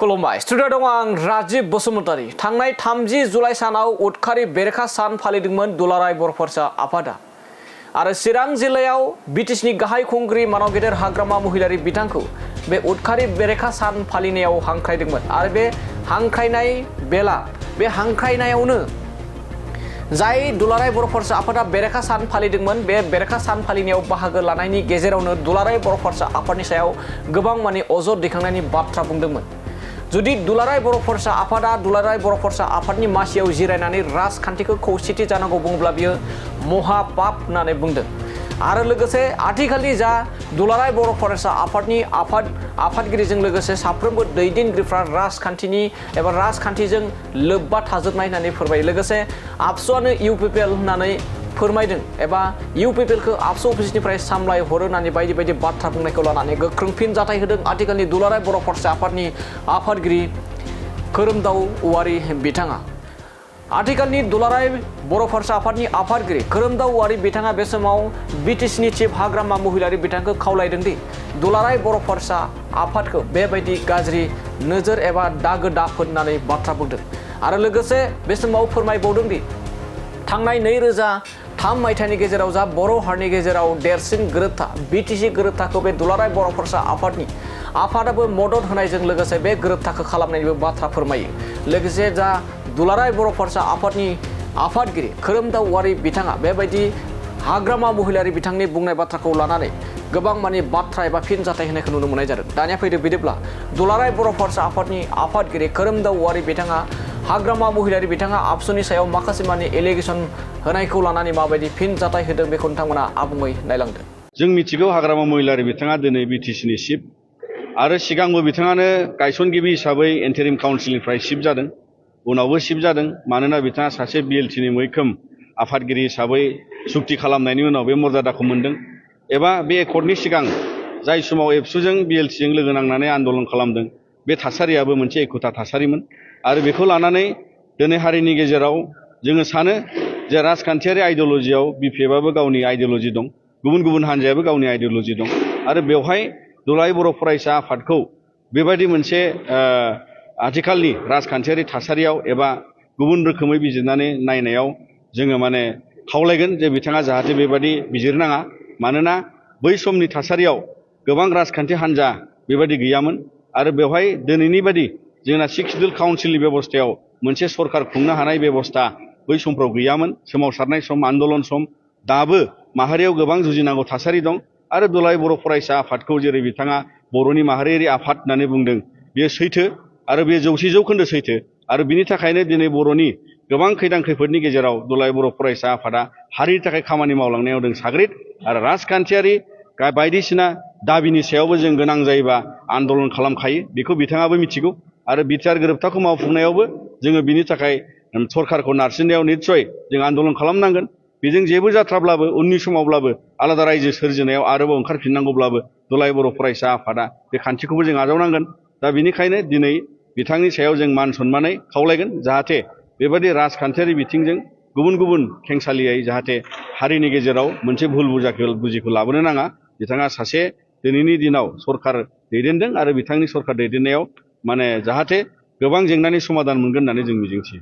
खुलुमबाय स्टुडिअ दं आं राजीब बसुमतारी। थांनाय 30 जुलाइ सानाव उदखारि बेरेखा सान फालिदोंमोन दुलाराय बर' फरायसा आफादा आरो चिरां जिल्लायाव बिटिसिनि गाहाय खुंगिरि मानाव गेदेर हाग्रामा महिलारि बिथांखौ बे उदखारि बेरेखा सान फालिनायाव हांख्रायदोंमोन आरो बे हांख्रायनाय बेला बे हांख्रायनायावनो जाय दुलाराय बर' फरायसा आफादा बेरेखा सान फालिदोंमोन बे बेरेखा सान फालिनायाव बाहागो लानायनि गेजेरावनो दुलाराय बर' फरायसा आफादनि सायाव गोबां माने अजद दैखांनायनि बाथ्रा बुंदोंमोन। जुदि दुलाराय बर' फरायसा आफादा दुलाराय बर' फरायसा आफादनि मासियाव जिरायनानै राजखान्थिखौ खौसेथि जानांगौ बुङोब्ला बियो महापाप होननानै बुंदों आरो लोगोसे आथिखालनि जा दुलाराय बर' फरायसा आफादनि आफादगिरिजों लोगोसे साफ्रोमबो दैदेनगिरिफ्रा राजखान्थिनि एबा राजखान्थिजों लोब्बा थाजोबनाय होननानै फोरमायो। लोगोसे आबसुआनो इउपिपिएल होननानै फोरमायदों एबा इउपिपिएलखौ आबसु अफिसनिफ्राय सामलाय हरो होननानै बायदि बायदि बाथ्रा बुंनायखौ लानानै गोख्रों फिनजाथाय होदों आथिखालनि दुलाराय बर' फरायसा आफादनि आफादगिरि खोरोमदाव औवारी बिथाङा। आथिखालनि दुलाराय बर' फरायसा आफादनि आफादगिरि खोरोमदाव औवारी बिथाङा बे समाव बिटिसिनि चिफ हाग्रामा महिलारि बिथांखौ खावलायदों दि दुलाराय बर' फरायसा आफादखौ बेबायदि गाज्रि नोजोर एबा दागो दाफोद होननानै बाथ्रा बुंदों आरो लोगोसे बे समाव फोरमायबावदों दि थांनाय 2003 मायथाइनि गेजेराव जा बर' हारिनि गेजेराव देरसिन गोरोबथा बिटिसि गोरोबथाखौ बे दुलाराय बर' फरायसा आफादाबो मदद होनायजों लोगोसे बे गोरोबथाखौ खालामनायनिबो बाथ्रा फोरमायो। लोगोसे जा दुलाराय बर' फरायसा आफादनि आफादगिरि खोरोमदाव औवारी बिथाङा बेबायदि हाग्रामा महिलारि बिथांनि बुंनाय बाथ्राखौ लानानै गोबां माने बाथ्रा एबा फिनजाथाय होनायखौ नुनो मोननाय जादों। दानिया फैदो बिदिब्ला दुलाराय बर' फरायसा आफादनि आफादगिरि खोरोमदाव औवारी बिथाङा हाग्रामा महिलारि बिथाङा आबसुनि सायाव माखासे माने एलिगेसन होनायखौ लानानै माबायदि फिनजाथाय होदों बेखौ नोंथांमोना आबुङै नायलांदों। जों मिथिगौ हाग्रामा महिलारि बिथाङा दिनै बिटिसिनि चिफ आरो सिगांबो बिथाङानो गायसनगिरि हिसाबै इन्टारिम काउन्सिलनिफ्राय चिफ जादों, उनावबो चिफ जादों। मानोना बिथाङा सासे बिएलटिनि मैखोम आफादगिरि हिसाबै सुक्ति खालामनायनि उनाव बे मर्यादाखौ मोनदों एबा बे एकर्डनि सिगां जाय समाव एबसुजों बिएलटिजों लोगो नांनानै आन्दलन खालामदों बे थासारियाबो मोनसे एखुथा थासारिमोन आरो बेखौ लानानै दिनै हारिनि गेजेराव जोङो सानो जे राजखान्थियारि आइडिय'लजियाव बिपिएफआबो गावनि आइडिय'लजि दं, गुबुन गुबुन हान्जायाबो गावनि आइडिय'लजि दं आरो बेवहाय दुलाराय बर' फरायसा आफादखौ बेबायदि मोनसे आथिखालनि राजखान्थियारि थासारियाव एबा गुबुन रोखोमै बिजिरनानै नायनायाव जोङो माने खावलायगोन जे बिथाङा जाहाथे बेबायदि बिजिरनाङा। मानोना बै समनि थासारियाव गोबां राजखान्थि हान्जा बेबायदि गैयामोन आरो बेवहाय दिनैनि बायदि जोंना 6 सिडिउल काउन्सिलनि बेबस्थायाव मोनसे सरकार खुंनो हानाय बेबस्था बै समफ्राव गैयामोन। सोमावसारनाय सम, आन्दलन सम, दाबो माहारियाव गोबां जुजिनांगौ थासारि दं आरो दुलाराय बर' फरायसा आफादखौ जेरै बिथाङा बर'नि माहारियारि आफाद होननानै बुंदों बेयो सैथो आरो बेयो 100% सैथो आरो बिनि थाखायनो दिनै बर'नि गोबां खैदां खैफोदनि गेजेराव दुलाराय बर' फरायसा आफादा हारिनि थाखाय खामानि मावलांनायाव जों साग्रिद आरो राजखान्थियारि बायदिसिना दाबिनि सायावबो जों गोनां जायोबा आन्दलन खालामखायो, बेखौ बिथाङाबो मिथिगौ आरो बिटिआर गोरोबथाखौ मावफुंनायावबो जोङो बिनि थाखाय सरकारखौ नारसिननायाव निस्सय जों आन्दलन खालामनांगोन। बेजों जेबो जाथ्राब्लाबो उननि समावब्लाबो आलादा रायजो सोरजिनायाव आरोबाव ओंखारफिननांगौब्लाबो दुलाराय बर' फरायसा आफादा बे खान्थिखौबो जों आजावनांगोन। दा बेनिखायनो दिनै बिथांनि सायाव जों मान सन्मानै खावलायगोन जाहाथे बेबायदि राजखान्थियारि बिथिंजों गुबुन गुबुन खेंसालियै जाहाथे हारिनि गेजेराव मोनसे भुल बुजिखौ लाबोनो नाङा। बिथाङा सासे दिनैनि दिनाव सरकार दैदेनदों आरो बिथांनि सरकार दैदेननायाव माने जाहाथे गोबां जेंनानि समाधान मोनगोन होननानै जों मिजिंथियो।